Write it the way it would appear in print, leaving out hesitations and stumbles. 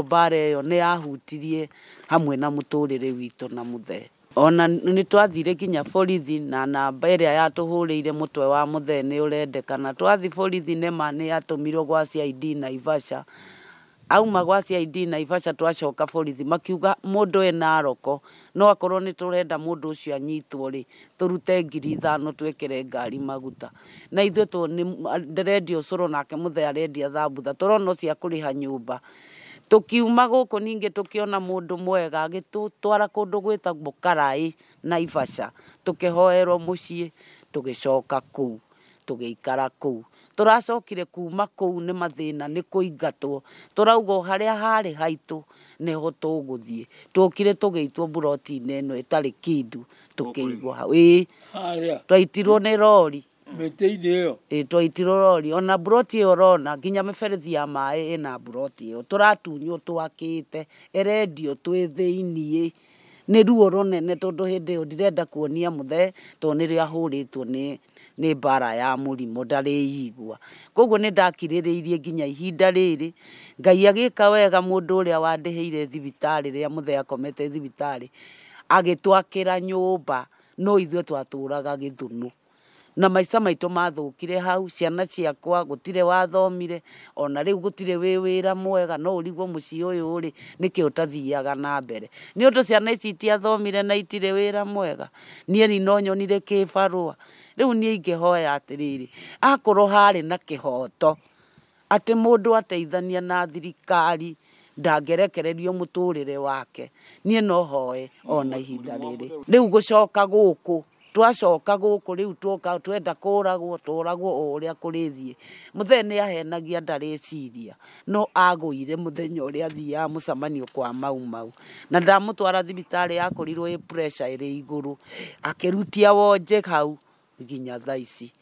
Mbara ĩyo nĩ yahutirie hamwe na mũtũrĩre witũ na mũthee. Ona nĩ twathire nginya borithi na namba ĩrĩa yatũhũrĩire mũtwe wa mũthee nĩ ũrendekana. Twathi borithi nĩma nĩ yatũmirwo gwa CID Naivasha. Auma gwa CID Naivasha twacoka borithi makiuga mũndũ e Naroko no akorwo nĩ tũrenda mũndũ ũcio anyitwo rĩ, tũrute 5,000 twĩkĩre ngari maguta. Na ithuĩ ndĩrendia ũcũrũ nake mũthee arendia thambutha, tũrona ũcio akũrĩha nyũmba. Tũkiuma gũkũ ningĩ tũkĩona mũndũ mwega agĩtũtwara kũndũ gwĩtagwo Karaĩ Naivasha, tũkĩhoerwo mũciĩ, tũgĩcoka kũu, tũgĩikara kũu. Tũracokire kuma kũu nĩ mathĩna nĩ kũingatwo, tũrauga o harĩa harĩ haitũ nĩho tũgũthiĩ. Tuokire tũgĩitwo mburoti-inĩ ĩno ĩtarĩ kĩndũ, tũkĩigwo hau. Ĩĩ, twaitirwo nĩ rori. Mĩtĩ-inĩ ĩyo? Ĩĩ, twaitirwo rori. Ona mburoti ĩyo ũrona, nginya mĩberethi ya maĩ ĩna mburoti ĩyo. Tũratunywo twakĩte, ĩrendio twĩ thĩiniĩ. Nĩ ruo rũnene tondũ hĩndĩ ĩyo ndirenda kuonia mũthee tondũ nĩrĩo ahũrĩtwo nĩ mbara ya mũrimũ ndarĩigua. Koguo nĩ ndakirĩrĩirie nginya ihinda rĩrĩ, Ngai agĩka wega mũndũ ũrĩa wandĩhĩire thibitarĩ rĩrĩa mũthee akomete thibitarĩ, agĩtwakĩra nyũmba, no ithuĩ twatũraga Gĩthũnũ. Na maica maitũ mathũkire hau, ciana ciakwa gũtirĩ wathomire, ona rĩu gũtirĩ wĩ wĩra mwega, no ũrigwo mũciĩ ũyũ rĩ, nĩkĩ ũtathiaga na mbere. Nĩ ũndũ ciana ici itiathomire na itirĩ wĩra mwega, niĩ no nyonire kĩbarũa. Rĩu niĩ ingĩhoya atĩrĩrĩ, akorwo harĩ na kĩhoto, atĩ mũndũ ateithania na thirikari, ndangĩrekererio mũtũrĩre wake, niĩ no hoe ona ihinda rĩrĩ. Rĩu gũcoka gũkũ, twacoka gũkũ rĩu tuoka twenda kũragwo, tũragwo o ũrĩa kũrĩthiĩ. Mũthee nĩ ahenagia ndarĩciria, no agũire mũthenya ũrĩa athiaga mũcemanio kwa Mau Mau. Na ndamũtwara thibitarĩ yakorirwo ĩ pressure ĩrĩ igũrũ, akĩrutia wonje hau nginya thaa ici.